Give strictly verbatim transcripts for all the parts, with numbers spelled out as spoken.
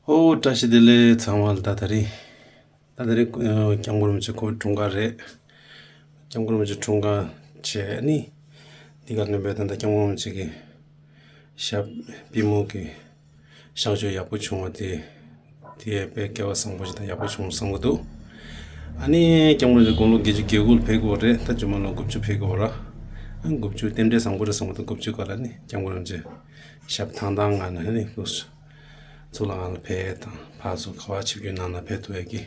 ཨོ་བཀྲ་ཤིས་བདེ་ལེགས་ཚང་མ་ལ། ད་དེ་རིང་ད་དེ་རིང་ཨ་སྐྱབས་མགོན་རིན་པོ་ཆེ་ཁོ་འཁྲུངས་སྐར་རེད། སྐྱབས་མགོན་རིན་པོ་ཆེ་འཁྲུངས་སྐར་བྱས་ནི་འདི་ག་ནས་བས་ད་ལྟ་སྐྱབས་མགོན་རིན་པོ་ཆེ་གི་ཞབས་པུས་མོ་གི་གཤག་བཅོས་ཡག་པོ་བྱུང་བ་དེ་དེ་དཔེ་སྐལ་བ་བཟང་པོ་ཞིག་དང་ཡག་པོ་བྱུང་བསམ་གི་འདུག་ཨ་ནི་སྐྱབས་མགོན་རིན་པོ་ཆེ་དགུང་ལོ་བརྒྱད་ཅུ་གྱ་དགུ་ལ་ཕེབས་ཀྱི་ཡོད་རེད། ད་རྗེས་མ་ལོ་དགུ་བཅུ་ཕེབས་ཀྱི་ཡོད་ར། ཨ་དགུ་བཅུ་རྟེན་འབྲེལ་བཟང་པོ་རེད་བསམ་གི་འདུག་དགུ་བཅུ་ག་ལ་ནི་སྐྱབས་མགོན་རིན་པོ་ཆེ་ཞབས་ཐང་ཐང་ང་ནས་ནི་ལོ་གཙུག་ལག་ཁང་ལ་ཕེབས་དང་ཕར་ཚུར་ག་བ་ཆིབས་བསྒྱུར་གནང་ན་ཕེབས་ཐུབ་ཡས་ཀྱི་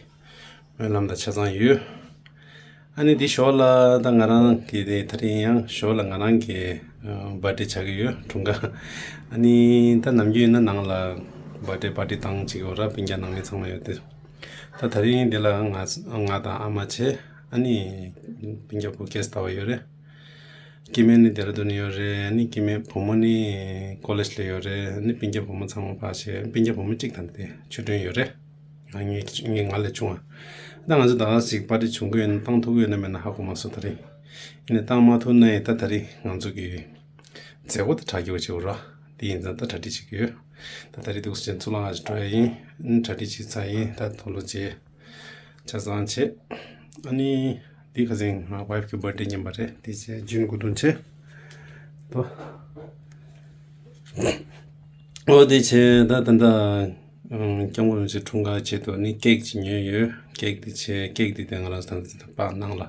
སྨོན་ལམ་དང་ཆ་ཚང་ཡོད། ཨ་ནི་འདི་ཞོར་ལ་ད་ང་རང་གི་དེ་ད་རིང་ཡང་ཞོར་ལ་ང་རང་གི་ཨ་བར་ཌེ་བྱ་གི་ཡོད། འཁྲུངས་སྐར། ཨ་ནི་ད་ནམ་རྒྱུན་ཡིན་ན་ནང་ལ་བར་ཌེ་པར་ཊི་བཏང་བྱེད་ཀྱི་ཡོད་ར། སྤུན་ཀྱག་ནང་མི་ཚང་མ་ཡོད་དེ། ད་ད་རིང་འདི་ལ་ང་ང་དང་ཨ་མ་བྱས། ཨ་ནི་སྤུན་ཀྱག་བུ་སྐྱེས་ལྟ་བ་ཡོད་རེད། སྐྱེ་དམན་ནི་ལྡེ་ར་ལྡུན་ནས་ཡོད་རེད། ཨ་ནི་སྐྱེ་དམན་བུ་མོ་ནི་ཀོ་ལེཇ་ལ་ཡོད་རེད། ཨ་ནི་སྤུན་ཀྱག་བུ་མོ་ཚང་མ་ཕར་བྱས། སྤུན་ཀྱག་བུ་མོ་གཅིག་དང་དེ་ཆོས་སྒྲོན་ཡོད་རེད། ང་ངའི་ངའི་ང་ལས་ཆུང་བ། ད་ང་ཚོ་ད་ག་ཟིག་པར་ཊི་བྱུང་གི་ཡོད་ན་བཏང་ཐུབ་ཀྱི་ཡོད་ན་མེད་ན་ཧ་གོ་མ་སོང་ད་རིང་། ཡིན་ནའི་བཏང་མ་ཐུབ་ན་ཡང་ད་ད་རིང་ང་ཚོ་གི་མཛད་སྒོ་དེ་གྲ་རྒྱས་པོ་བྱེད་དགོས་ར། དེ་ཡིན་ཙང་ད་གྲ་སྒྲིག་བྱེད་ཀྱི་ཡོད། ད་ད་རིང་འདུག་སེ་གཙུག་ལག་ཁང་ཞིག་འགྲོ་ཡ་ཡིན། ཨ་ནི་གྲ་སྒྲིག་བྱས་ཚར་ཡིན། ད་དུག་ལོག་བྱས། ཆ་ཚང་བྱས། ཨ་ནི་འདི་ཁ་སང་ང་ཝའི་ཕི་གི་བར་ཌེ་མཉམ་པ་རེད། དེ་བྱས་ཇུན་དགུ་སྟོང་བྱས། ཏོ། ཨོ་དེ་བྱས་ད་ད་ད་ཨམ་སྐྱབས་མགོན་རིན་པོ་ཆེ་འཁྲུངས་སྐར་ཆེད་དུ་ནི་ཀེག་ཅིག་ཉོས་ཡོད། ཀེག་དེ་བྱས་ཀེག་དེ་དེ་ང་རང་ཚོ་ད་ད་པཱག་ནང་ལ་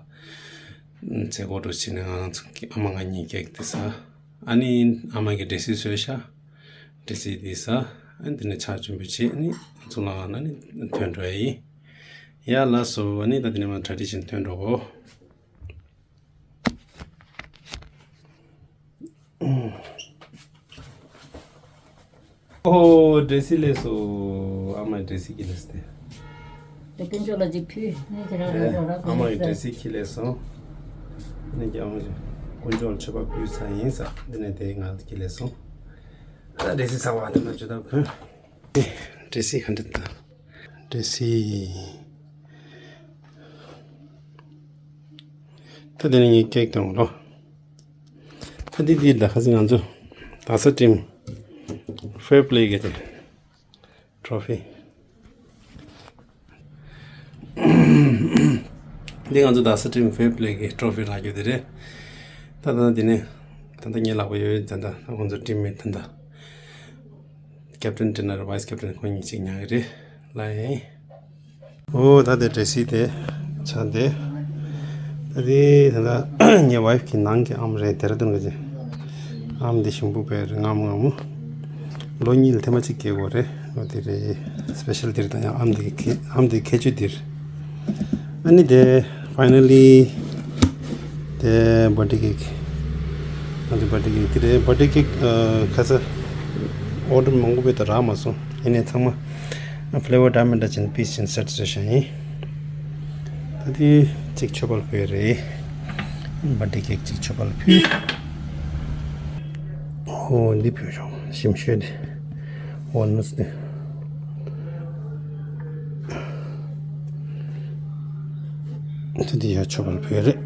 མཛད་སྒོ་འགྲོ་བྱས་ནས་ང་རང་ཚོ་ཨ་མ་ང་གཉིས་ཀེག་དེ་ཟ། ཨ་ནི་ཨ་མ་གིས་འབྲས་སིལ་བཟོས་ཤག་འབྲས་སིལ་དེ་ཟ། ཨ་ནི་དེ་ནས་ཕྱག་མཆོད་འབུལ་བྱས། ཨ་ནི་གཙུག་ལག་ཁང་ནང་ནི་ཐོན་འགྲོ་ཡ་ཡིན། ཡ་ལགས་སོ། ཨ་ནི་ད་དེ་ནས་མར་གྲ་སྒྲིག་བྱས་ནས་ཐོན་འགྲོ་གོ། ཨོ་འབྲས་སིལ་སླེབས་སོང་། ཨ་མའི་འབྲས་སིལ་ཁྱེར་སླེབས་སོང་། དེ་དཀོན་མཆོག་ལ་ཅིག་ཕུལ། ཨ་མ་ཡིས་འབྲས་སིལ་ཁྱེར་སླེབས་སོང་། ཨ་ནི་ཀྱང་དཀོན་མཆོག་ལ་མཆོད་པ་ཕུལ་ཚར་ཡིན་ཟེར། འདི་ནས་དེ་ང་ཁྱེར་སླེབས་སོང་། ཨ་འབྲས་སིལ་ཚར་བ་དེ་ནས་མཆོད་པ་ཕུལ། འབྲས་སིལ་ག་འདྲ་འདུག་འབྲས་སིལ། ད་དེ་ནས་ངས་ཀེག་བཏང་ལོ། ད་འདི་འདི་ད་ཁ་སང་ང་ཚོ་རྡ་ས་ཊིམ་ཕེར་པི་ལེ་གི་དེ་ཊོ་ཕི། འདི་ང་ཚོ་རྡ་ས་ཊིམ་ཕེར་པི་ལེ་གི་ཊོ་ཕི་རག་རྒྱུ་དེ་རེད། ད་ད་འདི་ནས་ད་ལྟ་ངའི་ལག་པ་ཡོད་ད་ལྟ་ང་ཚོ་ཊིམ་མེཊ་ད་ལྟ། ཀེབ་ཊན་ཊི་རེ་ནར་ཝའི་སི་ཀེབ་ཊན་ཁོ་གཉིས་གཅིག་ཉར་གི་རེད་ལ་ཡིན། ཨོ་ད་དེ་འབྲས་སིལ་དེ་ཆ་དེ། ད་དེ་ད་ལྟ་ངའི་ཝའི་ཕི་གི་ནང་གི་ཨམ་རེད། ལྡེ་ར་ལྡུན་གི་ཅིག་ཨམ་དེ་ཞིམ་པོ་དཔེ་རེད། མངར་མོ་མངར་མོ། ལོ་གཉིས་ལ་ཐེངས་མ་གཅིག་སྐྱེ་གི་རེད། ཨོ་དེ་རེད། སི་པེ་ཤལ་དེ་རེད། ད་ཡང་ཨམ་དེ་གི་ཁྱད་ཨམ་དེ་གི་ཁྱད་ཆོས་དེ་རེད། ཨ་ནི་དེ་ཕའི་ནལ་ལི་དེ་བར་ཌེ་ཀེག་ང་ཚོ་བར་ཌེ་ཀེག་དེ་རེད། བར་ཌེ་ཀེག་ཨ་ཁ་ས་ཨོར་ཌར་མང་པོ་བས་ད་རག་མ་སོང་། ཡིན་ནའི་ཚང་མ་ཕི་ལེ་ཝར་ཌ་ཡ་མོན་ཌ་ཅན་པིས་ཅན་སེཊ་བཟོས་བཞག་ཡིན། ད་དེ་གཅིག་མཆོད་པ་ཕུལ་རེད། བར་ཌེ་ཀེག་གཅིག་མཆོད་པ་ཕུལ། ཨོ་འདི་ཕུལ་ཆོག་ཞིམ་ཤོས་དེ། ཝོལ་ནཊ་སི་དེ། དེ་དེ་ཡ་མཆོད་པ་ཕུལ་རེད།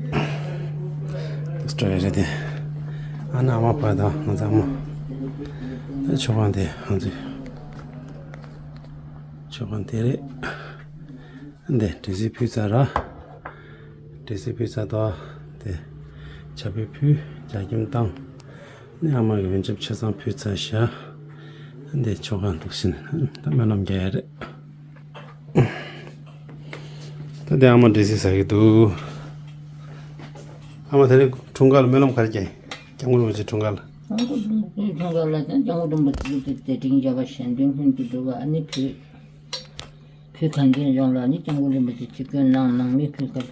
སྟོ་རེད་དེ། ཨ་ན་ཨ་མ་པ་དང་ང་ཚོ་ཨ་མ། ད་མཆོད་པ་དེ་ང་ཚོ་མཆོད་པ་དེ་རེད། འདི་འབྲས་སིལ་ཕུལ་ཚར་ར། འབྲས་སིལ་ཕུལ་ཚར་དོ། དེ་ཇ་ཕུད་ཕུལ། ཇ་ཁྱིམ་བཏང་། ནི་ཨ་མ་གི་འོས་འཇབ་ཆ་ཚང་ཕུལ་ཚར་ཤག་འདི་ཆོ་ག་འདུག་ཕྱིན་ད་སྨོན་ལམ་རྒྱག་ཡ་རེད། ད་འདི་ཨ་མ་འབྲས་སིལ་ཟ་གི་འདུག་ཨ་མ་དེ་རིང་འཁྲུངས་སྐར་ལ་སྨོན་ལམ་ག་རེ་རྒྱག་ཡིན། སྐྱབས་མགོན་རིན་པོ་ཆེ་འཁྲུངས་སྐར་ལ། སྐྱབས་མགོན་རིན་པོ་ཆེ་འཁྲུངས་སྐར་ལ་ད་སྐྱབས་མགོན་རིན་པོ་ཆེ་དེ་དེ་དྲིན་བརྒྱབ་པ་གཞན་དོན་ལྷུན་གྱིས་གྲུབ་པ། ཨ་ནི་བོད་བོད་གངས་ཅན་ལྗོངས་ལ་ནི་སྐྱབས་མགོན་རིན་པོ་ཆེ་ཆིབས་བསྐྱོད་གནང་། ནང་མི་ཕེབས་སྐབས་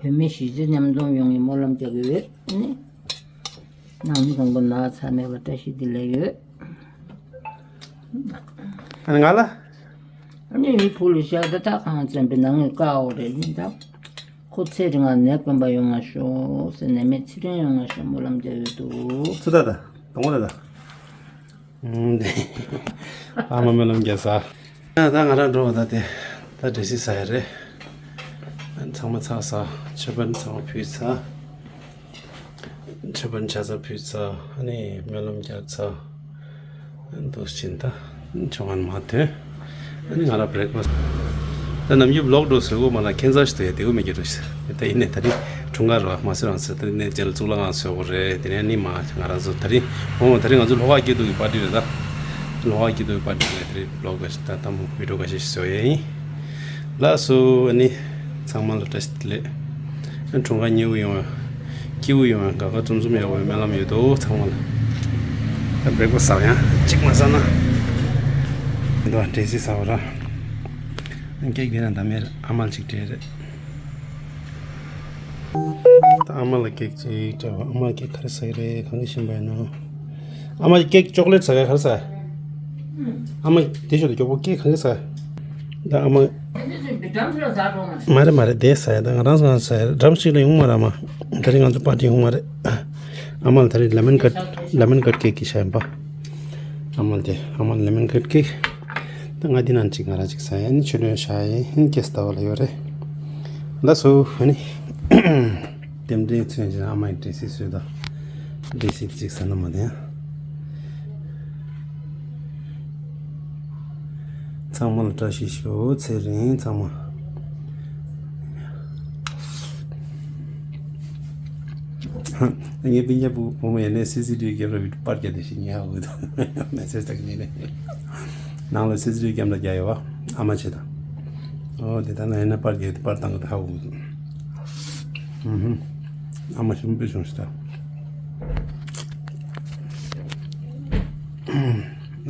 བོད་མི་གཞིས་བྱེས་མཉམ་འཛོམས་ཡོང་བའི་སྨོན་ལམ་རྒྱག་གི་ཡོད། ཨ་ནི། ནང་མི་གང་པོ་ན་ཚ་མེད་པར་བཀྲ་ཤིས་བདེ་ལེགས་ཡོད། ཨ་ནི་ང་ལ། ཨ་ནི་མི་བུ་ལ་བཞག་ད་ད་གང་བཙན་པའི་ནང་ངི་དཀའ་བ་རེད་ནི་ད། ཁོ་ཚེ་རིང་ང་ནད་དཀོན་པ་ཡོང་ང་ཤོག་ཟེར་ནད་མེད་ཚེ་རིང་ཡོང་ང་ཤོག་སྨོན་ལམ་རྒྱག་ཡོད་དོ། ཚུ་ད་ད་དང་པོ་ད་ད། ཨུམ་དེ། ཨ་མ་སྨོན་ལམ་རྒྱག་ས། ད་ང་རང་འགྲོ་བ་ད་དེ། ད་འབྲས་སིལ་ཟ་ཡ་རེད། ཚང་མ་ཚར་ས། མཆོད་པ་ཚང་མ་ཕུལ་ཚར། ཕྱི་པར་ཆ་ཚང་ཕུལ་ཚར། ཨ་ནི་སྨོན་ལམ་བརྒྱབ་ཚར། འདུག་ཕྱིན་ད། ཆུང་ང་མ་ཐོན། ཨ་ནི་ང་རང་བྷི་རེག་ཕ་སི། ད་ནམ་རྒྱུན་བི་ལོག་འགྲོ་བཟོས་གོ་མ་ལ་ཁྱད་མཚར་ཞིག་ཏུ་ཡ་དེ་གོ་མེད་ཀྱི་འགྲོ་ཞིག་ད་ཡིན་ནས་ད་རིང་འཁྲུངས་སྐར་རོ་མ་སོ་རང་ཚོ་ད་རིང་ནས་རྗེས་ལ་གཙུག་ལག་ཁང་བཟོས་གོ་རེད། དེ་ནས་ནི་མ་ང་རང་ཚོ་ད་རིང་འོ་ད་རིང་ང་ཚོ་ལྷོ་ཁ་སྐྱིད་སྡུག་གི་པར་ཊི་རེད་ད། ལྷོ་ཁ་སྐྱིད་སྡུག་གི་པར་ཊི་རེད། དེ་རིང་བི་ལོག་འགའ་ཞིག་ད་ད་མོ་བི་ཌི་ཡོ་འགའ་ཞིག་བཟོས་ཡ་ཡིན། ལགས་སོ། ཨ་ནི་ཚང་མ་ལ་བཀྲ་ཤིས་བདེ་ལེགས། འཁྲུངས་སྐར་མཉེས་པོ་ཡོང་བའི། སྐྱིད་པོ་ཡོང་བའི། དགའ་དགའ་འཛུམ་འཛུམ་ཡོང་བའི་སྨོན་ལམ་ཡོད་དོ་ཚང་མ་ལ། ད་བྷི་རེག་ཕ་སི་ཟ་བ་ཡང་གཅིག་མ་ཟ་ན། འདུག་འབྲས་སིལ་ཟ་བ་ར། ཀེག་འདི་ན་ད་མེར་ཨ་མལ་གཅིག་སྤྲད་རེད། ད་ཨ་མ་ལ་ཀེག་གཅིག་སྤྲད་པ། ཨ་མ་ཀེག་ག་རེ་ཟ་གི་རེད། གང་གི་བཞིན་པ་ཡིན་ནོ། ཨ་མ་ཀེག་ཅོག་ལེཊ་ཟ་གི་ག་རེ་ཟ། ཨ་མ་དེ་ཤོད་དུ་མགྱོགས་པོ་ཀེག་གང་གི་ཟ། ད་ཨ་མ། མ་རེད་མ་རེད། དེ་ཟ་ཡ་ད་ང་རང་ཟ་ཟ་ཡ་ཌམ་སི་ཊིག་ལ་ཡོང་མ་ར་མ། ད་རིང་ང་ཚོ་པར་ཊི་ཡོང་མ་རེད། ཨ་མ་ལ་ད་རིང་ལེ་མོན་ཀཊ་ལེ་མོན་ཀཊ་ཀེག་གི་ཤ་ཡིན་པ། ཨ་མ་ལ་དེ་ཨ་མ་ལ་ལེ་མོན་ཀཊ་ཀེག་ད་ང་འདི་ནང་གཅིག་ང་རང་གཅིག་ཟ་ཡ། ཨ་ནི་ཆུ་ལོན་ཤ་ཡ་ཡིན། ཨ་ནི་ཀེ་སི་ད་བ་ལ་ཡོད་རེད། ལགས་སོ། ཨ་ནི། རྟེན་འབྲེལ་མཚོན་བྱེད་ཨ་མ་ཡི་འབྲས་སིལ་བཟོས་དང་། འབྲས་སིལ་གཅིག་ཟ་ན་མ་བདེ་ཡ། ཚང་མ་ལ་བཀྲ་ཤིས་ཤོག་ཚེ་རིང་ཚང་མ། ངའི་སྤུན་ཀྱག་བུ་བུ་མོ་ཡིན་ནའི་སི་སི་ཊི་བི་ཀེམ་ར་བི་པར་རྒྱག་དེ་ཞིག་ཉལ་འོ་དང་མེ་སེ་ཇི་དག་ཉན་ནས། ནང་ལ་སི་སི་ཊི་བི་ཀེམ་ར་རྒྱག་ཡོད་བ། ཨ་མ་བྱེད་དང་། ཨོ་དེ་ད་ན་ཡིན་ན་པར་རྒྱག་དེ་པར་བཏང་གི་ད་འོ་དང་། ཨུ་ཧུམ། ཨ་མ་ཞིམ་པོ་བྱུང་ཞིག་ད།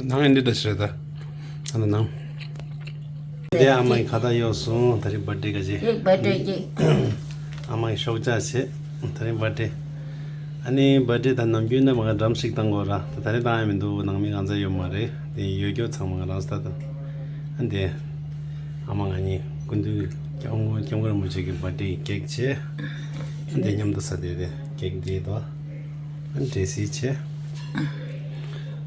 ནང་ཡིན་འདི་ད་ཞིག་རེད་ད། ཨ་ན་ནང་། དེ་ཨ་མ་ཡི་ཁ་བརྡ་ཡོད་སོང་། ད་རིང་བར་ཐི་ཌེ་ག་ཅི། ཨེ་བར་ཐི་ཌེ་གཅིག་ཨ་མ་ཡི་ཤོག་ཅག་བྱེད། ད་རིང་བར་ཐི་ཌེ། ཨ་ནི་བར་ཐི་ཌེ་ད་ནམ་རྒྱུན་ནས་མ་ག་ཌམ་སི་ཊིག་བཏང་དགོས་ར། ད་ད་རིང་བཏང་ཡ་མི་འདུག་ནང་མི་གང་ཚ་ཡོད་མ་རེད། དེ་ཡོད་རྒྱུ་ཚང་མ་ང་རང་ས་ད། ཨ་འདི། ཨ་མ་ང་གཉིས་སྐུ་མདུན་སྐྱབས་མགོན་སྐྱབས་མགོན་རིན་པོ་ཆེ་གི་བར་ཐི་ཌེ་ཀེག་བྱེད། ཨ་འདི་མཉམ་དུ་ཟ་དེ་རེད། ཀེག་འདི་དོ། ཨ་འདྲེ་སིལ་བྱེད།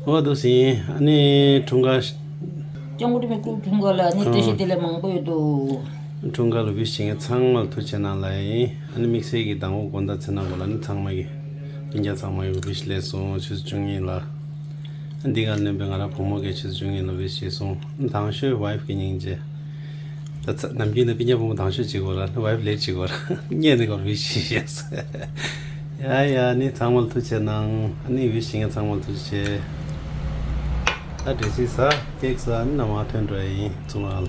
འོ་འདུག་སེ་ཡིན། ཨ་ནི་འཁྲུངས་སྐར། སྐྱབས་མགོན་རིན་པོ་ཆེའི་འཁྲུངས་སྐར་ལ་ཨ་ནི་བཀྲ་ཤིས་བདེ་ལེགས་མང་པོ་ཡོད་དོ། འཁྲུངས་སྐར་ལ་ཝིཤ་བྱེད་མཁན་ཚང་མ་ལ་ཐུགས་རྗེ་གནང་ལབ་ཡིན། ཨ་ནི་དམིགས་བསལ་གྱི་དང་པོ་དགོང་དག་ཚེ་ནང་གོ་ལ་ནི་ཚང་མ་གི་སྤུན་ཀྱག་ཚང་མ་ཡི་ཝིཤ་སླེབས་སོང་། ཆུ་ཚོད་བཅུ་གཉིས་ལ། ཨ་འདི་ག་ལོན་པའི་ང་རང་བུ་མོ་གི་ཆུ་ཚོད་བཅུ་གཉིས་ལ་ཝིཤ་བྱས་སོང་། ཨ་དང་ཤོས་ཝའིཕ་གི་སྙིང་རྗེ། ད་ཚ་ནམ་རྒྱུན་ནས་སྤུན་ཀྱག་བུ་མོ་དང་ཤོས་བྱེད་དགོས་ར། ཝའིཕ་ལེཊ་བྱེད་དགོས་ར། སྔོན་ནས་ཁོར་ཝིཤ་བྱེད་ཤེས་སོང་། ཡ་ཡ་ནི་ཚང་མ་ལ་ཐུགས་རྗེ་གནང་། ཨ་ནི་ཝིཤ་བྱེད་མཁན་ཚང་མ་ལ་ཐུགས་རྗེ་ཆེ། ད་འདྲེ་སིལ་ཟ། ཀེག་ཟ། ཨ་ནི་ནམ་མ་ཐོན་འགྲོ་ཡ་ཡིན་ཚུར་ལ།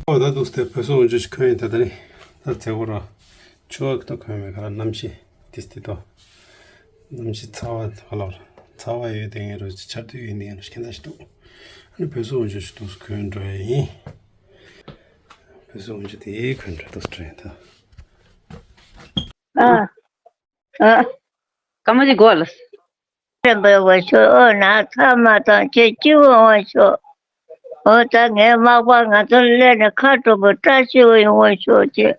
ཨོ་ད་འདུག་སྟེ་བོད་སོག་འོན་ཆོས་ཤིག་གོན་ཡིན། ད་ད་ནི་ད་མཛེས་པོ་ར། ཆུ་བ་གི་ད་གོན་མེད་ག་ར། གནམ་གཤིས་ཏིས་ཏི་ཏོ། གནམ་གཤིས་ཚ་བ་ག་ལ་བ་ར། ཚ་བ་ཡོད་དེ་ངའི་རུ་ཆར་དུས་ཡོད་དེ་ངའི་རུ་ཁྱད་མཚར་ཞིག་འདུག་ཨ་ནི་བོད་སོག་འོན་ཆོས་ཤིག་འདུག་སེ་གོན་འགྲོ་ཡ་ཡིན། བོད་སོག་འོན་ཆོས་དེ་གོན་འགྲོ་འདུག་སེ་འགྲོ་ཡ་ད། ཨ། ཨ། སྐར་མ་གཅིག་གོ་ལ། རེ་འབོད་པ་ཤོག་ཨོ་ན་ཚ་མ་དང་ཁྱེད་སྐྱིད་པོ་འོང་ཤོག་ཨོ་ད་ངའི་མག་པ་ང་ཚོ་སླེབས་ནས་ཁ་དྲོ་པོ་བཀྲ་ཤིས་པོ་ཡོང་བ་ཤོག་ཅེས།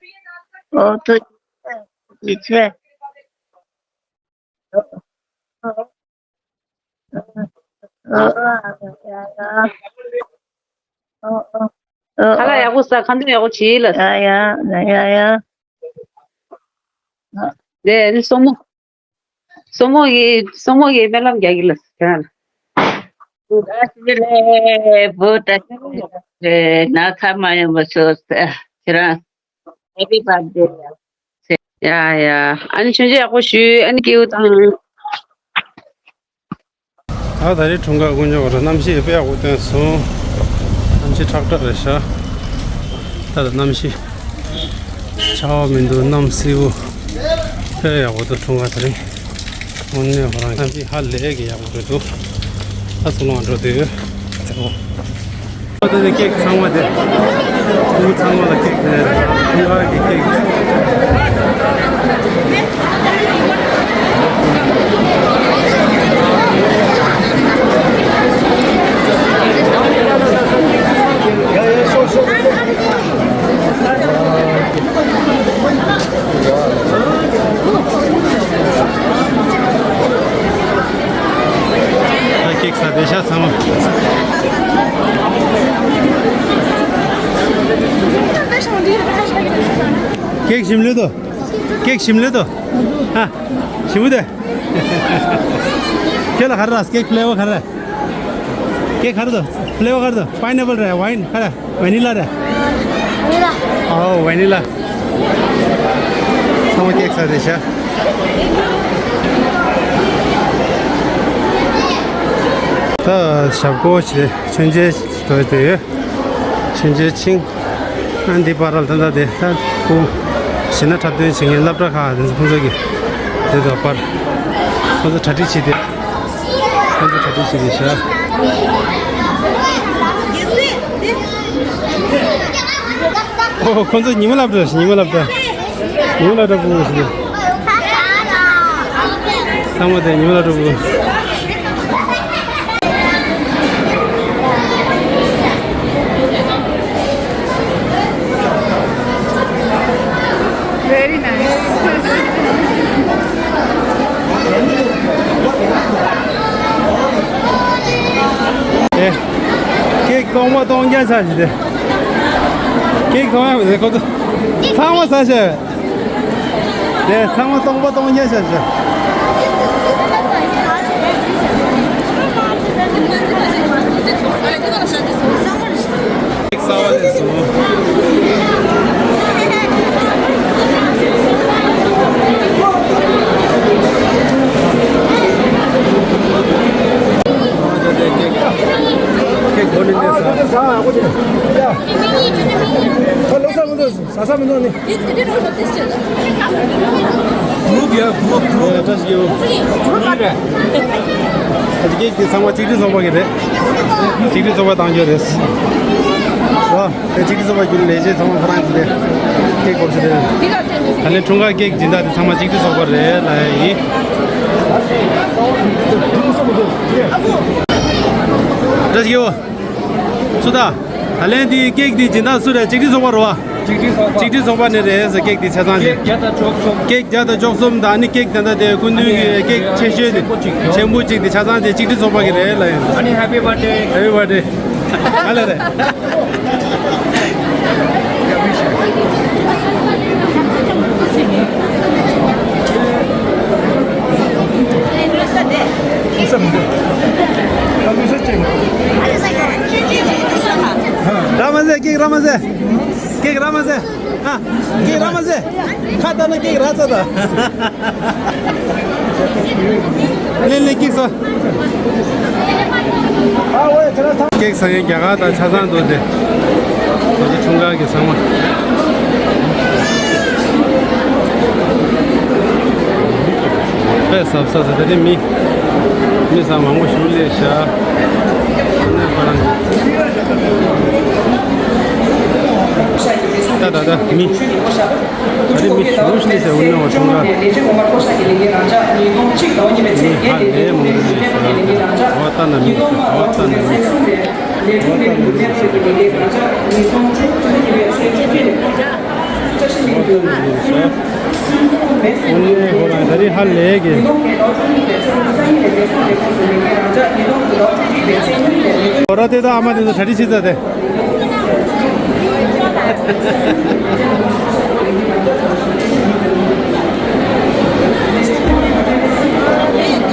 ཨོ་ཐུགས་རྗེ་ཆེ། ཨོ། ཨོ། ཨོ། ཨོ། ཨོ། ཨོ། ཨོ། ཨོ། ཁ་ལག་ཡག་པོ་ཟ། ཁ་འདོན་ཡག་པོ་བྱེད་ལ། ཡ་ཡ་ཡ་ཡ། ཨོ། དེ་ནི་སོག་མོ། སོག་མོ་གི་སོག་མོ་གི་སྨོན་ལམ་རྒྱག་གི་ལ་ཟེར་ན། བུ་ད་ཤི་ལེ་བུ་ད་ཤི་ལེ་ན་ཚ་མ་ཡོང་བ་ཤོག་ཟེར་ཁྱེད་རང་། Happy birthday. ཡ་ཡ། ཨ་ནི་མཆོད་མཇལ་ཡག་པོ་ཞུས། ཨ་ནི་སྐྱིད་པོ་བཏང་། ད་ད་རེས་འཁྲུངས་སྐར་དཀོན་མཆོག་གི་གནམ་གཤིས་དཔེ་ཡག་པོ་བཏོན་སོང་། གནམ་གཤིས་ཁྲག་ཁྲག་རེད་ཤག་ད་ད་གནམ་གཤིས་ཆར་པ་མི་འདུག་གནམ་བསིལ་པོ། དཔེ་ཡག་པོ་འདུག་འཁྲུངས་སྐར་དེ་རིང་། དངོས་གནས་ཁོ་རང་གནམ་གཤིས་ཧ་ལས་ཀྱི་ཡག་པོ་རེད་འདུག་ད་ཚུར་ལོང་འགྲོ་དུས་ཚེ་མོ། ཨོ་ད་ནི་ཀེག་ཚང་མ་དེ། ཕྲུ་གུ་ཚང་མ་ལ་ཀེག་དེ་འཁྲུངས་སྐར་གྱི་ཀེག་ད་ཀེག་ཟ་བསྡད་ཤག་ཚང་མ། ཀེག་ཞིམ་ལོས་དོ། ཀེག་ཞིམ་ལོས་དོ། ཧ། ཞིམ་པོ་དེ། ཁྱོད་ལ་ག་རེ་རག་ཀེག་ཕི་ལེ་ཝར་ག་རེ། ཀེག་ག་རེ་འདུག་ཕི་ལེ་ཝར་ག་རེ་འདུག་པའི་ནེ་པལ་རེད། ཝའིན་ག་རེ། ཝེ་ནི་ལ་རེད། ཨོ་ཝེ་ནི་ལ། ཚང་མ་ཀེག་ཟ་བསྡད་ཤག་ད་ཞབས་སྐོར་བྱས་མཆོད་མཇལ་འགྲོ་བསྡད་ཡོད། མཆོད་མཇལ་ཕྱིན། ཨ་འདི་པར་ལ་ད་ལྟ་དེ་ད་ཁོ་གཞས་སྣ་འཁྲབ་སྟོན་བྱེད་མཁན་སློབ་གྲྭ་ཁག་དེ་ཚོ་ཁོང་ཚོ་གི་དེ་དོ་པར་ཁོང་ཚོ་གྲ་སྒྲིག་བྱེད་དེ། ཁོང་ཚོ་གྲ་སྒྲིག་བྱེད་དེ་ཤག་ཨོ་ཁོང་ཚོ་ཉི་མ་སློབ་གྲྭ་ཉི་མ་སློབ་གྲྭ། ཉི་མ་སློབ་གྲྭ་ཕྲུ་གུ་ཞིག་ཚང་མ་དེ་ཉི་མ་སློབ་གྲྭ་ཕྲུ་གུ། Very nice. ཀེག་སྟོང་པ་སྟོང་བརྒྱ་ཆགས་ཀྱི་རེད། ཀེག་སྟོང་པ་མི་རེད་ཁོ་ཚོ། ཚང་མ་ཟ་བྱས། དེ་ཚང་མ་སྟོང་པ་སྟོང་བརྒྱ་ཆགས་ཀྱི་རེད། ཀེག་གསར་པ་སླེབས་སོང་། ཀེག་སྒོ་ནས་སླེབས་སོང་། ཟ་ས་མི་འདུག་ནི། Group, yeah, group, group. ཨ་ཀེག་དེ་ཚང་མ་གཅིག་སྒྲིལ་ཚོགས་པ་གི་རེད། གཅིག་སྒྲིལ་ཚོགས་པ་བཏང་རྒྱུ་རེད། ཨ་དེ་གཅིག་སྒྲིལ་ཚོགས་པ་བརྒྱུད་ལས་བྱེད་ཚང་མ་ཁོ་རང་ཚོ་དེ་ཀེག་སྒོར་ཚོ་རེད། ད་ནི་འཁྲུངས་སྐར་ཀེག་སྦྱིན་བདག་དེ་ཚང་མ་གཅིག་སྒྲིལ་ཚོགས་པ་རེད་ལབ་ཡིན། བཀྲ་ཤིས་བདེ་ལེགས། སུ་ད། ད་ལན་འདི་ཀེག་འདི་སྦྱིན་བདག་སུ་རེད། གཅིག་སྒྲིལ་ཚོགས་པ་རེད་བ། གཅིག་སྒྲིལ་ཚོགས་པ། གཅིག་སྒྲིལ་ཚོགས་པ་ནས་རེད་ཟེར། ཀེག་འདི་ཆ་ཚང་རེད། ཀེག་བརྒྱ་དང་བཅུ་གསུམ། ཀེག་བརྒྱ་དང་བཅུ་གསུམ་དང་ཨ་ནི་ཀེག་ད་ལྟ་དེ་སྐུ་མདུན་གྱི་ཀེག་ཆེ་ཤོས་དེ་ཆེན་པོ་གཅིག་དེ་ཆ་ཚང་དེ་གཅིག་སྒྲིལ་ཚོགས་པ་གི་རེད་ལབ་ཡིན། ཨ་ནི་Happy Birthday། Happy Birthday། ཨ་ལེ་རེད། ར་མ་ཟེ། ཀེག་ར་མ་ཟེ། ཀེག་ར་མ་ཟེ། ཨ། ཀེག་ར་མ་ཟེ། ཁ་ལྟ་ན་ཀེག་ར་ཚ་ད། ལེན་ལེན་ཀེག་ཟ། ཀེག་ཟ་མཁན་རྒྱ་གར་དང་ཆ་ཚང་འདུག་སྟེ། ང་ཚོ་འཁྲུངས་སྐར་གྱི་ཚང་མ། དཔེ་གཟབ་གཟབ་ཟ། དེ་རིང་མི་མི་ཚང་མང་པོ་ཞིག་སླེབས་ཤག་ཁོ་རང་ད་ད་ད་མི། ད་རེས་མི་ཞེ་པོ་ཞིག་སླེབས་ཤག་དབུ་མའི་འཁྲུངས་སྐར། མི་ཧ་ལས་མང་པོ་སླེབས་ཤག་འོ་ལྟ་ན་མི་འདུག་འོ་ལྟ་ན་མི་འདུག་འོ་ལྟ་ན་མི་འདུག་འོ་ལྟ་ན་མི་འདུག་འོ་ལྟ་ན་མི་འདུག་དབུ་མའི་འཁྲུངས་སྐར་ད་རེས་ཧ་ལས་གི། འོ་ར་དེ་ད་ཨ་མ་དེ་ཚོ་གྲ་སྒྲིག་བྱེད་ཚར་ཏེ།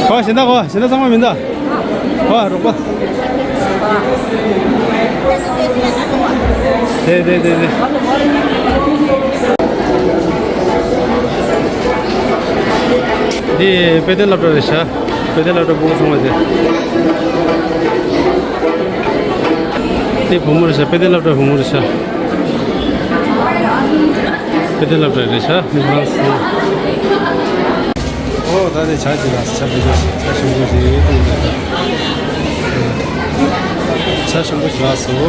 ཨོ་གཞན་དག་གོ་གཞན་དག་ཚང་མ་མིན་ད། ཨོ་རོགས་པ། དེ་དེ་དེ་དེ། འདི་དཔེ་སྟོན་སློབ་གྲྭ་རེད་ཤག་དཔེ་སྟོན་སློབ་གྲྭ་སྤུ་གུ་ཚང་མ་དེ། དེ་བུ་མོ་རེད་ཤག་དཔེ་སྟོན་སློབ་གྲྭའི་བུ་མོ་རེད་ཤག་དཔེ་སྟོན་སློབ་གྲྭ་རེད་ཤག་མི་ཧང་སི། ཨོ་ད་དེ་ཇ་ཅིག་ལ་ཇ་བེད་སྤྱོད་ཇ་ཞིམ་པོ་ཞིག་ཇ་ཞིམ་པོ་ཞིག་ལ་སོ།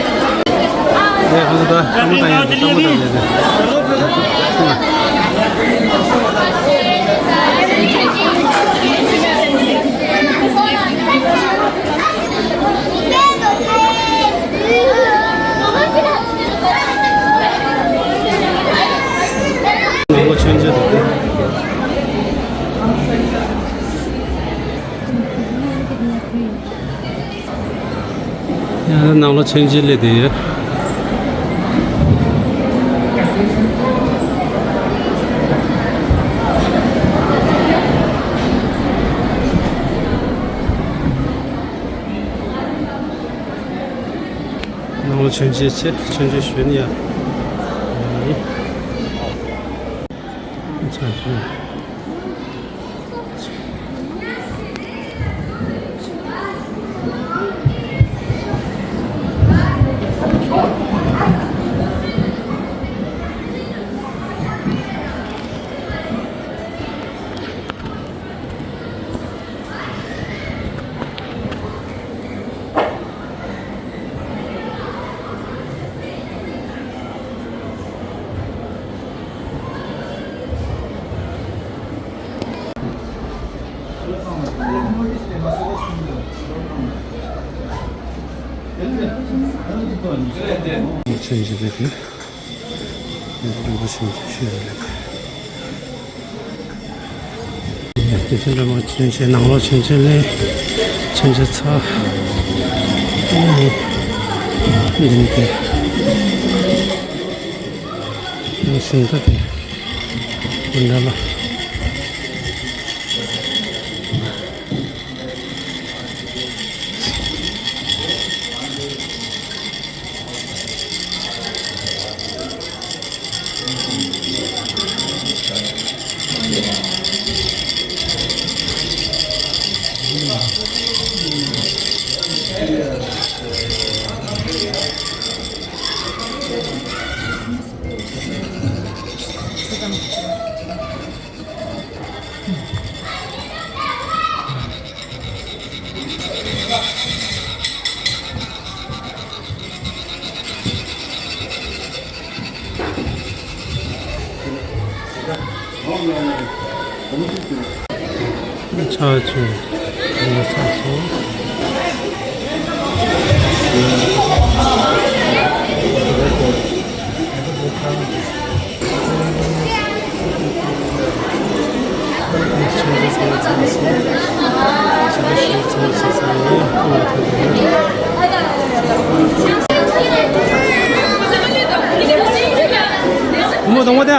ཁོང་ཚོ་ད་ལྟད་མོ་ལྟ་ཡག་གི་ལྟད་མོ་ལྟ་ཡག་གི། ནང་ལོགས་མཆོད་མཇལ་འདུག་སྟེ། ཡང་ནང་ལོགས་མཆོད་མཇལ་སླེབས་བསྡད་ཡོད། ནང་ལོགས་མཆོད་མཇལ་ཆེད་མཆོད་མཇལ་ཞུ་ནི་ཡ། ཆ་ཆུ། མཆོད་མཇལ་དེ་དུས་རིན་པོ་ཆེ་མཆོད་མཇལ་ཞུ་ཡ་ལེགས། དེ་བཞིན་འདྲ་མ་མཆོད་མཇལ་ནང་ལོགས་མཆོད་མཇལ་ལས་མཆོད་མཇལ་ཚར། འདི་ནི་དེ་ནི་སེམས་ད་དེ་འདྲ་ལ། ཆ་ཆུ་ལ་ཆགས་སོང་། ད་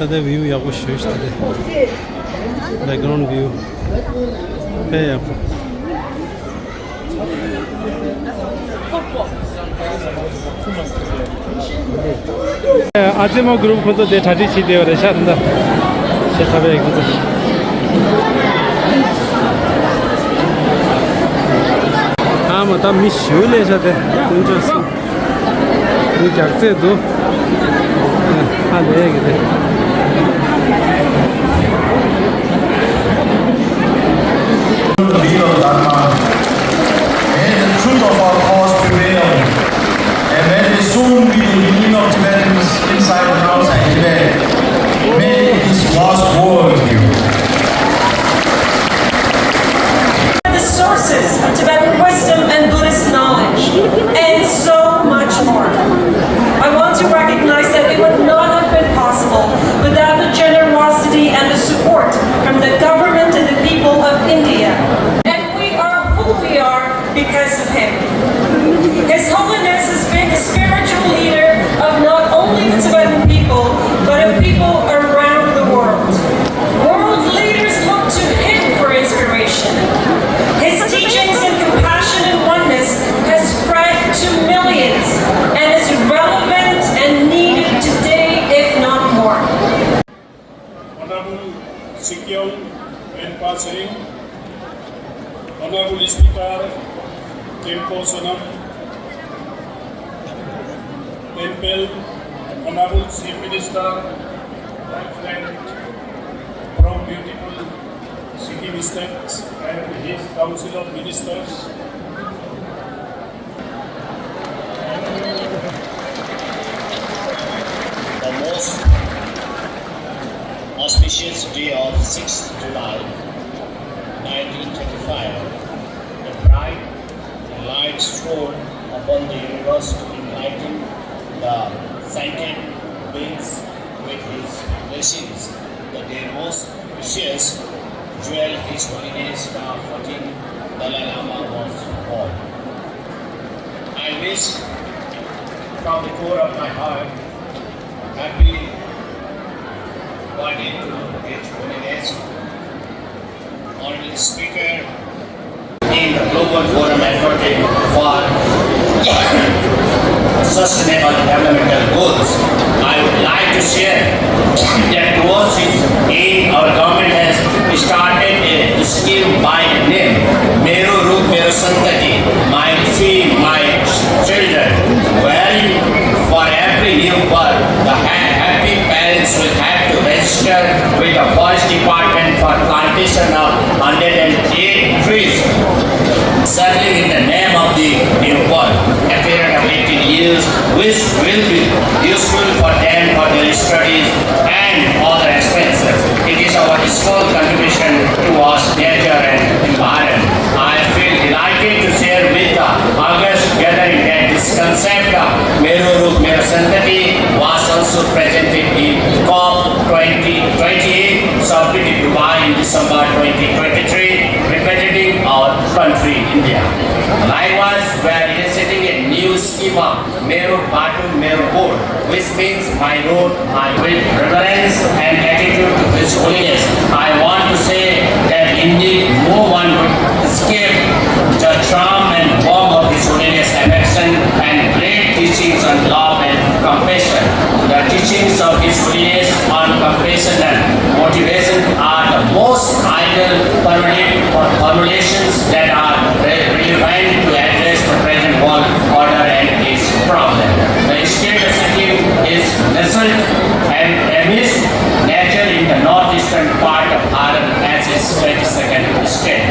ལྟ་བིའུ་ཡག་པོ་ཞེ་པོ་ཞིག་འདུག་སྟེ། བེག་གྷ་རའུན་ཌི་བིའུ་དཔེ་ཡག་པོ། ཨ་ཙི་མོ་གུ་རུབ་ཁོ་ཚོ་དེ་གྲ་སྒྲིག་བྱེད་བསྡད་པ་རེད་ཤག་ད། ཤ་ཁ་བའི་ཁོ་ཚོ། ཨ་མ་ད་མི་ཞེ་པོ་སླེབས་ཤག་དེ་དཀོན་མཆོག་གསུམ། མི་རྒྱགས་ཚད་འདུག་ཧ་ལས་ཀྱི་རེད། Leader of Dharma, may the truth of our cause prevail, and may there soon be the reunion of Tibetans inside and outside Tibet. May this last war with you. The sources of Tibetan wisdom and Buddhist knowledge, and so much more. I want to recognize that it would not have been possible without the generosity and the support from the government and the people of India. And we are who we are because of him. His Holiness has been the spiritual leader of not only the Tibetan people, but of people around the world. World leaders look to him for inspiration. His teachings and compassion and oneness has spread to millions and is relevant and needed today, if not more. Honorable Sikyong Penpa Tsering, Honorable Speaker, Khenpo Sonam, Penpel, Honorable Chief Minister, Lieutenant from beautiful Sikkim State and his Council of Ministers, the most auspicious day of sixth July nineteen thirty-five, the bright light shone upon the universe to enlighten the sentient beings with his blessings. The day most precious jewel, His Holiness the fourteenth Dalai Lama, was born. I wish from the core of my heart happy birthday to His Holiness, Honorable Speaker, in the Global Forum Advocate for Sustainable Developmental Goals. I would like to share that towards its aim, our government has started a scheme by name Meru Rup Meru Santati, my tree, my children, wherein for every new birth, the ha- happy parents will have to register with the forest department for plantation of hundred and eight trees, settling in the name of the new birth, a period of eighteen years, which will be useful for them for their studies and other expenses. It is our small contribution towards nature and environment. I feel delighted to share with the August gathering that this concept of Meru Rup Meru Santati was also presented in COP twenty twenty-eight, submitted Dubai in December twenty twenty-three, representing our country, India. Likewise, we are initiating a new scheme of Meru Batu Meru Board, which means my road, I with reverence and gratitude to His Holiness. I want to say that indeed no one would escape the charm and warmth of His Holiness' affection and great teachings on love and compassion. The teachings of His Holiness on compassion and motivation are the most ideal formula- formulations that are re- relevant to address the present world order and its problem. The state of Sikkim is nestled and amidst nature in the northeastern part of Bharat as its twenty-second state,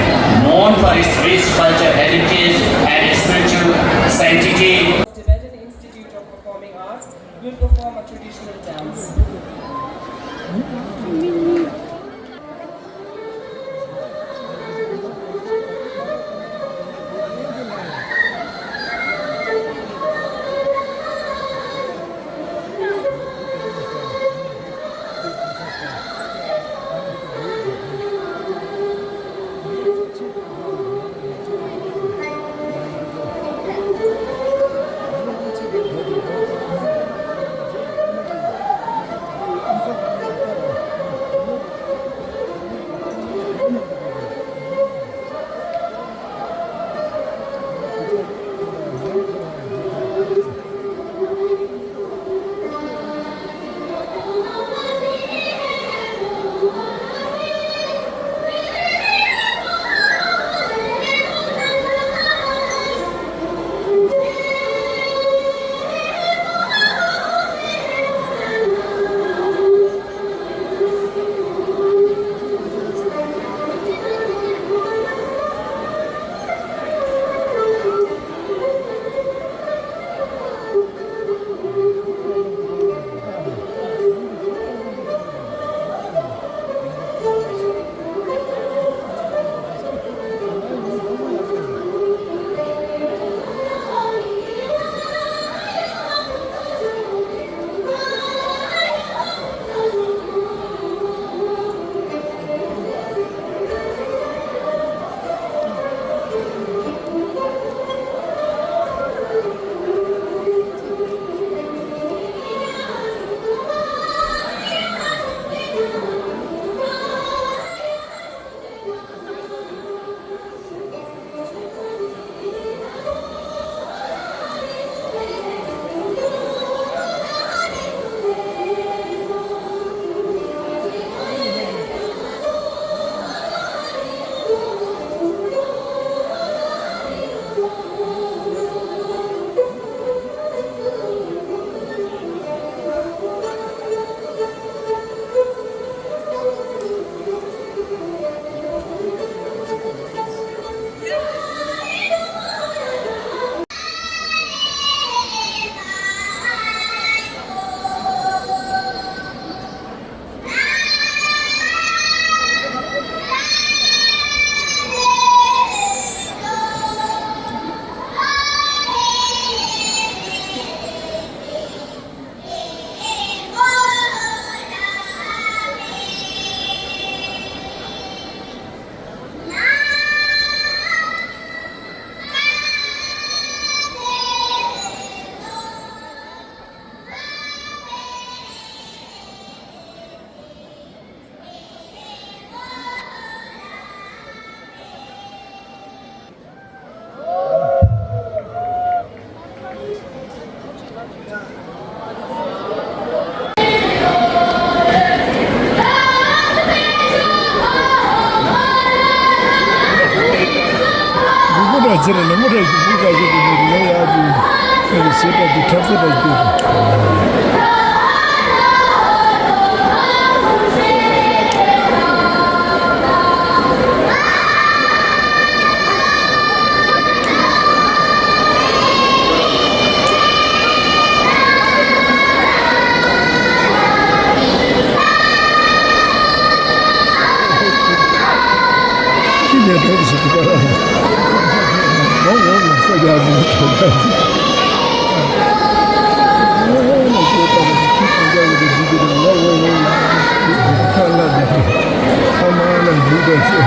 known for its rich culture heritage and spiritual sanctity. Tibetan Institute of Performing Arts will perform a traditional dance. ཚེ་རིང་ནས་མོ་ཊ་ཞིག་བུ་ག་ཞིག་གི་མི་ལོ་ཡག་གི་ཁྱེད་ཀྱི་ཞེ་དྲག་གི་འཁྲབ་ས་དང་སྐྱོ་གི། ཁྱི་ནས་གྲོགས་ཤིག་གི་པར། འོང་འོང་ལ་ས་རྒྱ་ཟིན་གྲོགས་པ་ཟིན། འོང་འོང་ལ་ཁྱོད་ལྟ་བུ་ཁྱི་གང་འདྲ་བོ་དེ་འདི་གི་རེད། ལ་འོང་འོང་ལ་ཁ་ལ་ནས་ཁ་མ་ལ་འདུག་ད་ཚེ།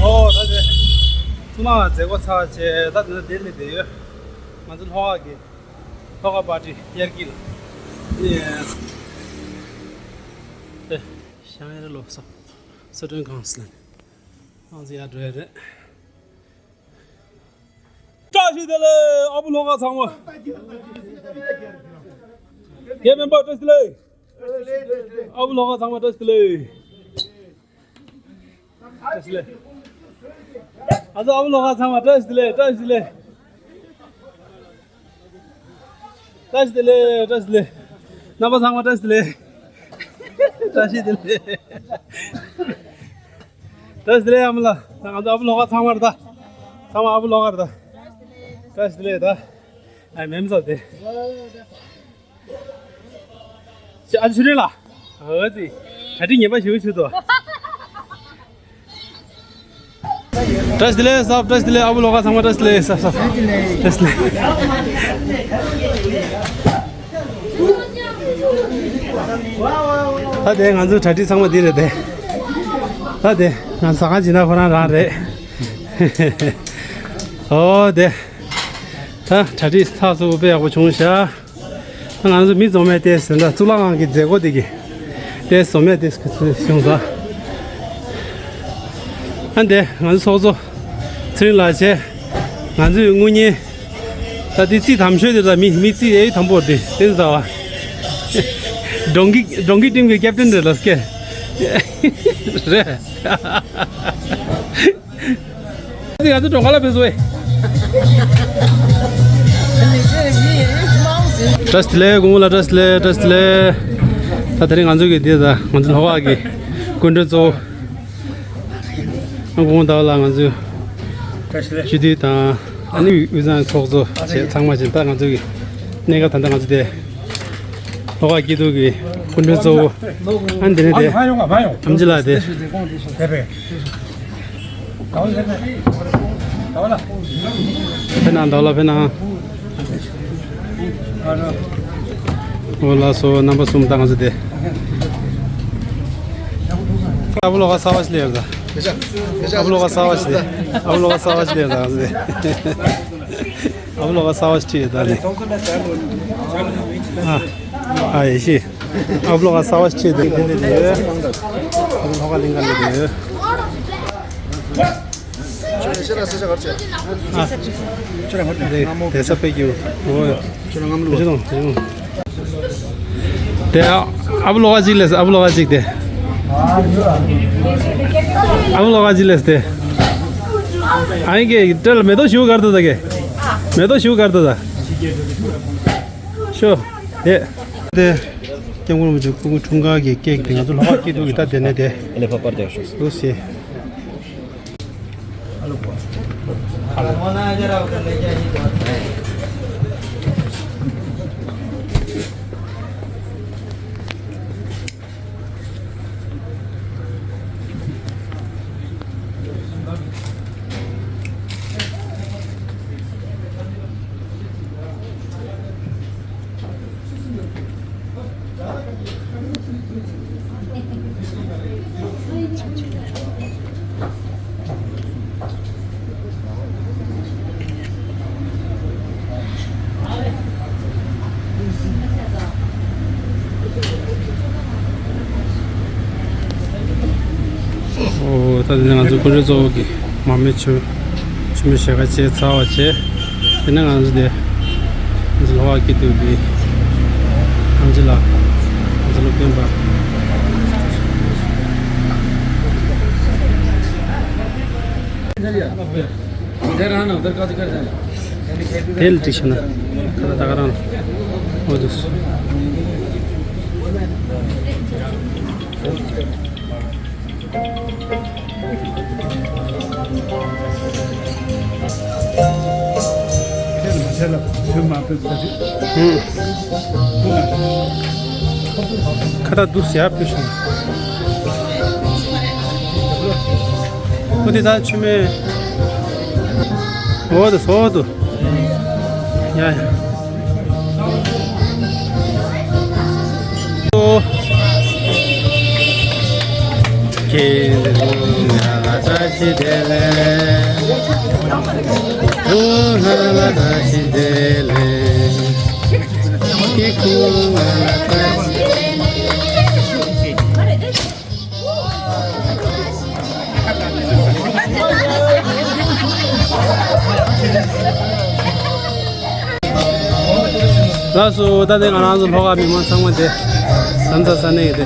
ཨོ་ད་དེ་ཐུགས་སྣང་མཛད་སྒོ་ཚར་བྱས། ད་དེ་ལ་དེ་ལས་བསྡད་ཡོད། ང་ཚོ་ལྷོ་ཁ་གི་ལྷོ་ཁ་པར་ཊི་དབྱར་སྐྱིད་ལ་ཨེ་ཤང་ཡར་ལོ་སོ་སོ་སོ་སྐྲུན་ཁང་སི་ལན་ང་ཚོ་ཡར་འགྲོ་ཡ་རེད། བཀྲ་ཤིས་བདེ་ལེགས་ཨ་བུ་ལྷོ་ཁ་ཚང་མ། རྒན་མེ་འབར་བཀྲ་ཤིས་བདེ་ལེགས། ཨ་བུ་ལྷོ་ཁ་ཚང་མ་བཀྲ་ཤིས་བདེ་ལེགས། བཀྲ་ཤིས་བདེ་ལེགས། ཨ་ཚོ་ཨ་བུ་ལྷོ་ཁ་ཚང་མ་བཀྲ་ཤིས་བདེ་ལེགས། བཀྲ་ཤིས་བདེ་ལེགས། བཀྲ་ཤིས་བདེ་ལེགས། བཀྲ་ཤིས་བདེ་ལེགས། རྣམ་པ་ཚང་མ་བཀྲ་ཤིས་བདེ་ལེགས། བཀྲ་ཤིས་བདེ་ལེགས། བཀྲ་ཤིས་བདེ་ལེགས་ཨ་མ་ལགས། ང་ཚོ་ཨ་བུ་ལྷོ་ཁ་ཚང་མ་རེད་ད། ཚང་མ་ཨ་བུ་ལྷོ་ཁ་རེད་ད། བཀྲ་ཤིས་བདེ་ལེགས་ད། ཨ་མེམ་ཚོ་དེ། ཅི་ཨ་ཆུ་རེད་ལ། ཨ་ཙི། གྲ་སྒྲིག་ངན་པ་ཞིག་བྱུང་འདུག་བཀྲ་ཤིས་བདེ་ལེགས་སབ། བཀྲ་ཤིས་བདེ་ལེགས། ཨ་བུ་ལྷོ་ཁ་ཚང་མ་བཀྲ་ཤིས་བདེ་ལེགས་སབ་སབ། བཀྲ་ཤིས་བདེ་ལེགས། ད་དེ་ང་ཚོའི་གྲ་སྒྲིག་ཚང་མ་འདི་རེད་དེ། ད་དེ་ང་ཟ་ཁང་ཇི་ན་ཁོ་རང་རང་རེད། ཨོ་དེ། ད་གྲ་སྒྲིག་ཚགས་ཚུད་པོ་དཔེ་ཡག་པོ་བྱུང་ཤག་ད་ང་ཚོ་མི་འཛོམས་མེད་དེ་ཟེར་ན་གཙུག་ལག་ཁང་གི་མཛད་སྒོ་དེ་གི་དེ་འཛོམས་མེད་དེ་བྱུང་ས། ཨ་འདས་ང་ཚོ་ཚོགས་གཙོ་ཚེ་རིང་ལགས་བྱས། ང་ཚོའི་དངུལ་གཉེར། ད་དེ་རྩིས་དམ་ཤོས་དེ་ད་མི་མི་རྩིས་ཨེ་དམ་པོ་དེ་དེ་ཚོ་ད་བ། ཌོང་ཀི་ཌོང་ཀི་ཊིམ་གི་ཀེབ་ཊན་རེད་ལ་སྐད། རེད། ང་ཚོ་གྲོང་ཁ་ལ་ཕེབས་སོང་། བཀྲ་ཤིས་བདེ་ལེགས། སྐུ་ངོ་ལ་བཀྲ་ཤིས་བདེ་ལེགས། བཀྲ་ཤིས་བདེ་ལེགས། ད་དེ་རིང་ང་ཚོ་གི་འདི་ད་ང་ཚོ་ལྷོ་ཁ་གི་སྐུ་མགྲོན་གཙོ་བོ་སྐུ་ངོ་ཟླ་བ་ལགས། ང་ཚོའི་སྤྱི་འཐུས་དང་ཨ་ནི་དབུས་གཙང་ཚོགས་གཙོ་བཅས་ཚང་མ་བཞིན་ད་ང་ཚོ་གི་གནད་འགག་ད་ལྟ་ང་ཚོ་དེ། ལྷོ་ཁ་སྐྱིད་སྡུག་གི་སྐུ་མགྲོན་གཙོ་བོ། ཨ་ནི་དེ་ནས་དེ། ཨམ་ཆི་ལགས་དེ། ཕེབས་གནང་། ཟླ་བ་ལགས་ཕེབས་གནང་། འོ་ལགས་སོ། རྣམ་པ་གསུམ་ད་ང་ཚོ་དེ། ཨ་བུ་ལྷོ་ཁ་གསར་པ་ཞིག་སླེབས་ཡོད་ད། ཨ་བུ་ལྷོ་ཁ་གསར་པ་ཞིག་སླེབས། ཨ་བུ་ལྷོ་ཁ་གསར་པ་ཞིག་སླེབས་ཡོད་ད་ང་ཚོ་དེ། ཨ་བུ་ལྷོ་ཁ་གསར་པ་ཞིག་ཁྲིད་ཡོད་ད་ནི། ཨ་ཨ་ཡེ་ཤེས། ཨ་བུ་ལྷོ་ཁ་གསར་པ་ཞིག་ཁྲིད་ཡོད་ད། དེ་ནི་དེ་ཡོད། ཨ་བུ་ལྷོ་ཁ་གླིང་ག་ལ་དེ་ཡོད། ཨ་དེ་དེ་ས་དཔེ་སྐྱིད་པོ། འོ་ཡ། དེ་ཨ་བུ་ལྷོ་ཁ་གཅིག་ལས། ཨ་བུ་ལྷོ་ཁ་གཅིག་དེ། ཨ་བུ་ལྷོ་ཁ་གཅིག་ལས་དེ། ཨ་ཡིན་གེ་སྤྲེལ་མེ་ཏོག་ཞུ་གར་དུ་ད་གེ། མེ་ཏོག་ཞུ་གར་དུ་ད། ཤོ། དེ། དེ། སྐྱབས་མགོན་རིན་པོ་ཆེ་སྐུ་ཕྲེང་ཁང་གི་ཀེག་དེ་ང་ཚོ་ལྷོ་ཁ་སྐྱིད་སྡུག་གི་ད་དེ་ནས་དེ། ཨེ་ལེ་ཕ་པར་དེ་ཤོ། འདུག་སེ། ཨོ། ད་དེ་ནས་ང་ཚོ་དགོན་སྡེ་གཙོ་བོ་གི་མར་མེ་མཆོད་མཆོད་མེ་ཞལ་ཁ་བཅད་ཚར་བ་བྱས། དེ་ནས་ང་ཚོ་དེ་ང་ཚོ་ལྷོ་ཁ་སྐྱིད་སྡུག་གི་ཨམ་ཆི་ལགས། ང་ཚོ་སློབ་སྟོན་པ། དེ་ལ་འགྲིག་ཤག་ན། ཁ་ལག་ད་ག་རང་། འོ་དུ། ཁ་ལག་འདུག་ཟེར་ཡ་ཕུལ་སོང་། ཨོ་དེ་ད་མཆོད་མེ། འོ་དེ་སོ་དུ། ཡ་ཡ། ཨོ། ཁྱེད་ང་ལ་བཀྲ་ཤིས་བདེ་ལེགས། ཁྱེད་ང་ལ་བཀྲ་ཤིས་བདེ་ལེགས། ཁྱེད་ཁྱེད་ང་ལ་བཀྲ་ཤིས། ལགས་སོ། ད་དེ་ང་རང་ཚོ་ལྷོ་ཁ་མི་མང་ཚང་མ་དེ་ཟམ་ཚ་ས་གནས་ཀྱི་དེ་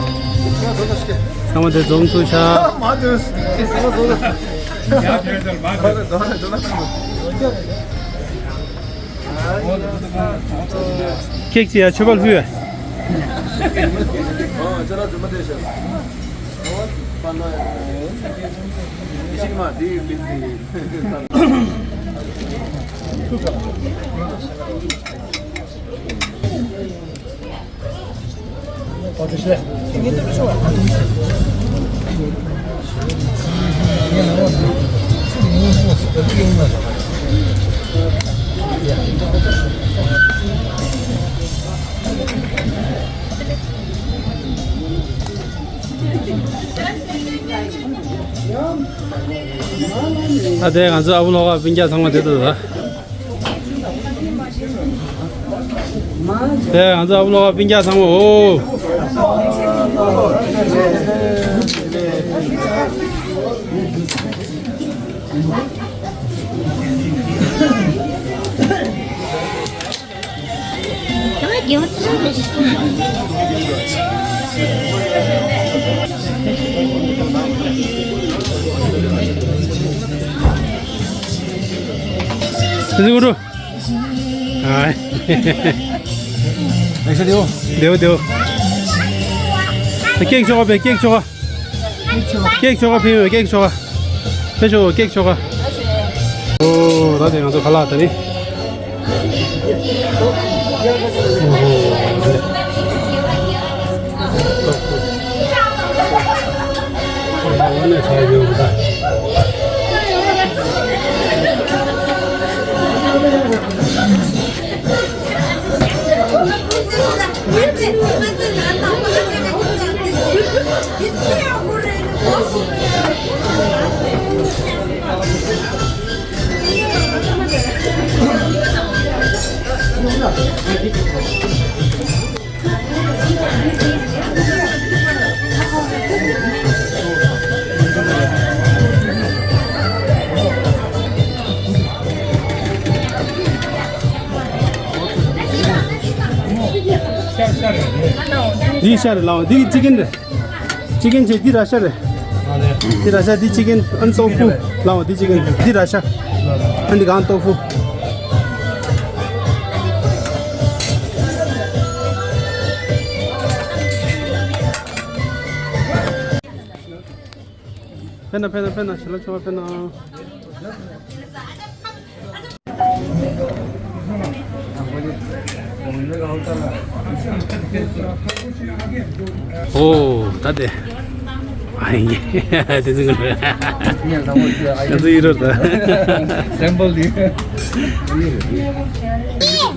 ཚང་མ་དེ་འཛོམས་ཐུབ་ཤག་ཀེག་ཅིག་ཡ་མཆོད་པ་ཕུལ་ཡ། ད་དེ་ང་ཚོ་ཨ་བུ་ལོ་ཀ་སྤུན་ཀྱག་ཚང་མ་དེ་འདུག་ད། དེ་ང་ཚོ་ཨ་བུ་ལོ་ཀ་སྤུན་ཀྱག་ཚང་མ་འོ། ཨ། ལེགས་བཤད་དེའོ། དེའོ་དེའོ། ཀེག་ཆོག་པས་ཀེག་ཆོག་ཀེག་ཆོག་ཕེབས་ཡོད། ཀེག་ཆོག་ཕེབས་ཤོག་ཀེག་ཆོག་ཨོ་ད་དེ་ང་ཚོ་ཁ་ལག་ད་ནི། འདི་ཤ་རེད་ལའོ། འདི་ཅི་ཀེན་རེད། ཅི་ཀེན་ཆེ། འདི་ར་ཤ་རེད། འདི་ར་ཤ། འདི་ཅི་ཀེན། ཨན་ཏོ་ཕུ། ལའོ། འདི་ཅི་ཀེན། འདི་ར་ཤ། ཨན་འདི་གང་ཏོ་ཕུ། ཕེབས་ན་ཕེབས་ན་ཕེབས་ན། ཞལ་ལག་མཆོད་པ་ཕེབས་ན། ཨོ་ད་དེ། ཨ་ཡེ། དེ་ཚོ་གི་ང་ཚོ་ཡིན་རོགས་ད། སེམ་པལ་དེ།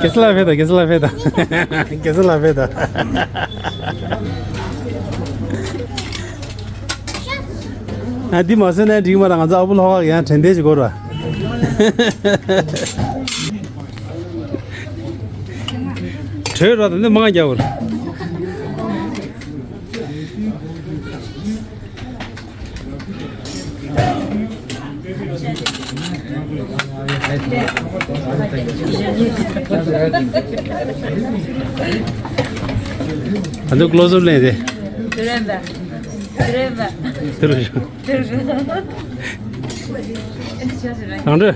གེ་སར་ལ་ཕེབས་དང་། གེ་སར་ལ་ཕེབས་དང་། གེ་སར་ལ་ཕེབས་དང་། ཨ། འདི་མ་བཟོས་ན་འགྲིག་མ་རེད། ང་ཚོ་ཨ་བུ་ལྷོ་ཁ་ཡང་དྲན་རྟེན་ཞིག་དགོས་ར། བྲོས་ར། ད་འདི་མང་རྒྱག་བར། ཨ་ནི་ཀློ་སོབ་ལེན་དེ། དེ་རེད་ད། དེ་རེད་ད། དེ་རུ་ཞུ། དེ་རུ་ཞུ། རང་འདྲ།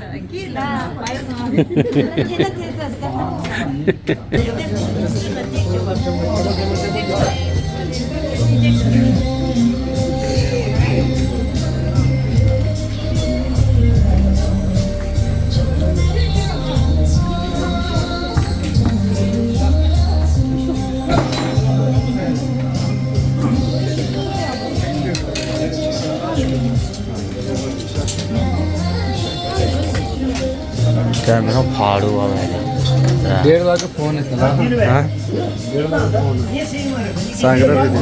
कैमरा फाड़ू हुआ मैंने। डेढ़ लाख का फोन है साला। हाँ? डेढ़ लाख का फोन है। सांगरा भी दे।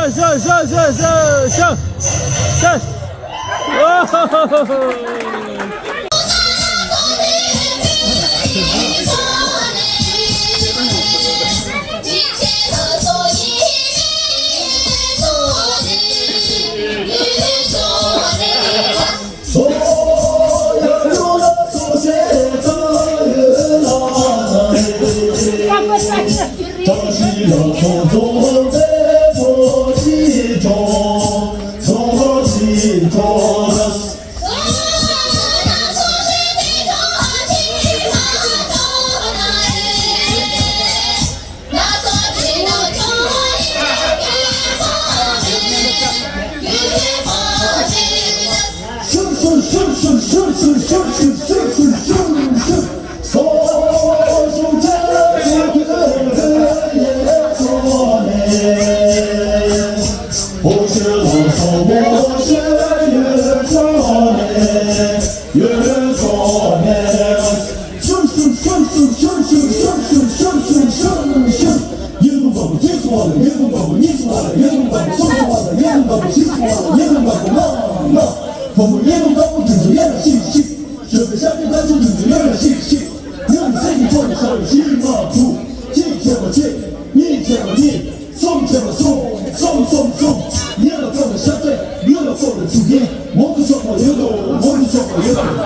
ཤ་ཤ་ཤ་ཤ་ཤ་ཤ། ཨོ། གཞོན་པའི་ཤ་ཁྲག་ལྟ་ཚུལ་འདི་ཚོ་ཡར་ལ་ཤིག་ཤིག་ཡུལ་ལ་སེམས་ཀྱི་ཐོག་ནས་ཤར་བའི་གཞི་ཡི་དམག་འཁྲུག་གཅིག་བྱས་པ་གཅིག་གཉིས་བྱས་པ་གཉིས། གསུམ་བྱས་པ་གསུམ། གསུམ་གསུམ་གསུམ། ཡར་ལ་བསྐོར་བའི་ཤ་ཁྲག་ཡུལ་ལ་བསྐོར་བའི་མཛུབ་རྒྱན། མོ་ཚོ་ཆོག་པ་ཡོད་དོ། མོ་ཚོ་ཆོག་པ་ཡོད་དོ།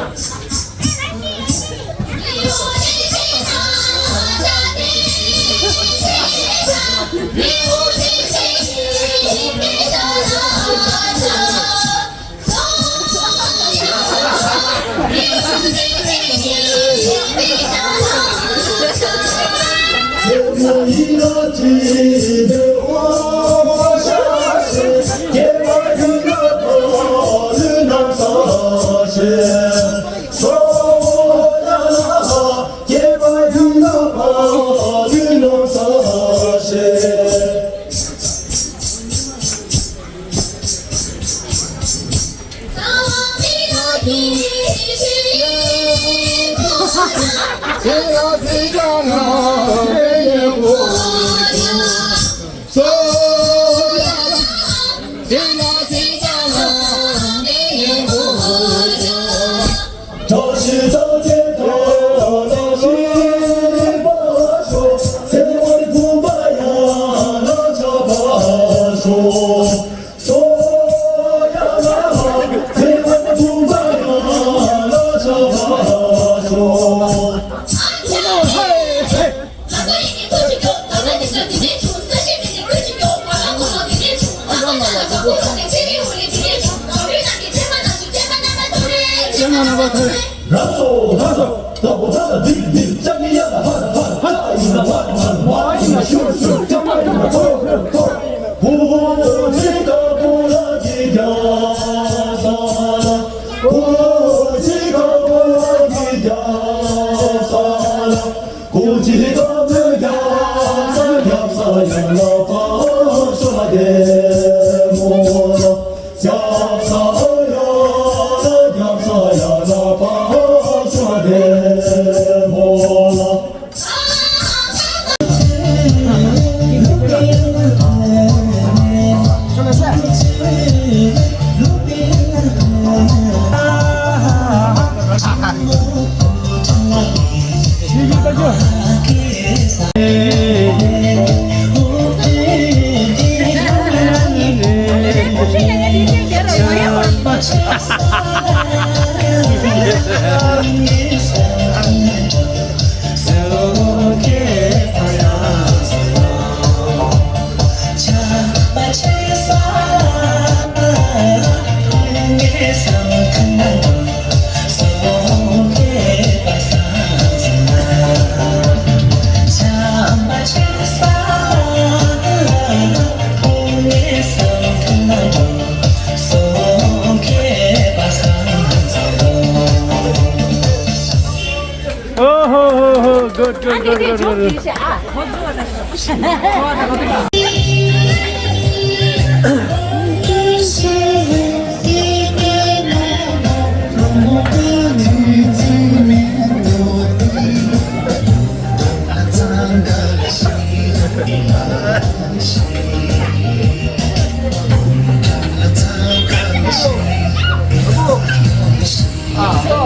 Oh, ho, ho, ho. Good, good, good, good, good.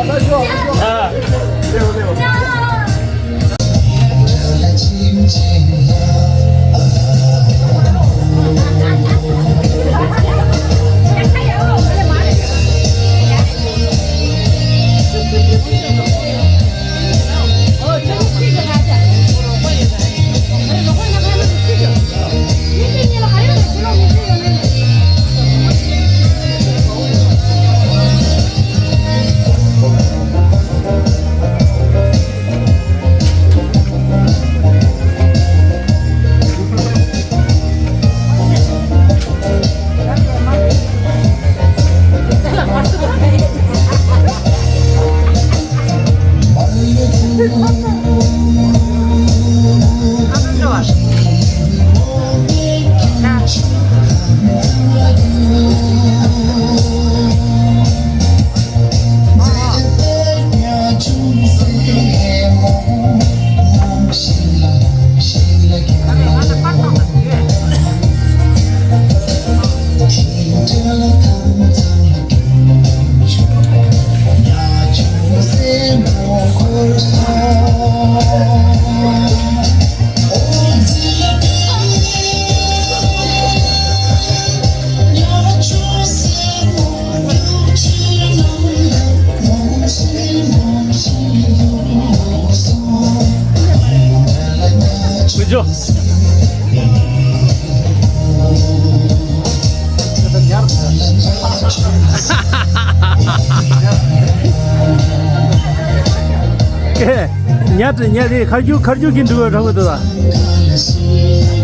ཀུན་སྤྱོད། ཉལ་ཉལ་རེད། ཁར་ཆུ་ཁར་ཆུ་གི་འདུག་རང་གི་འདུག་ད།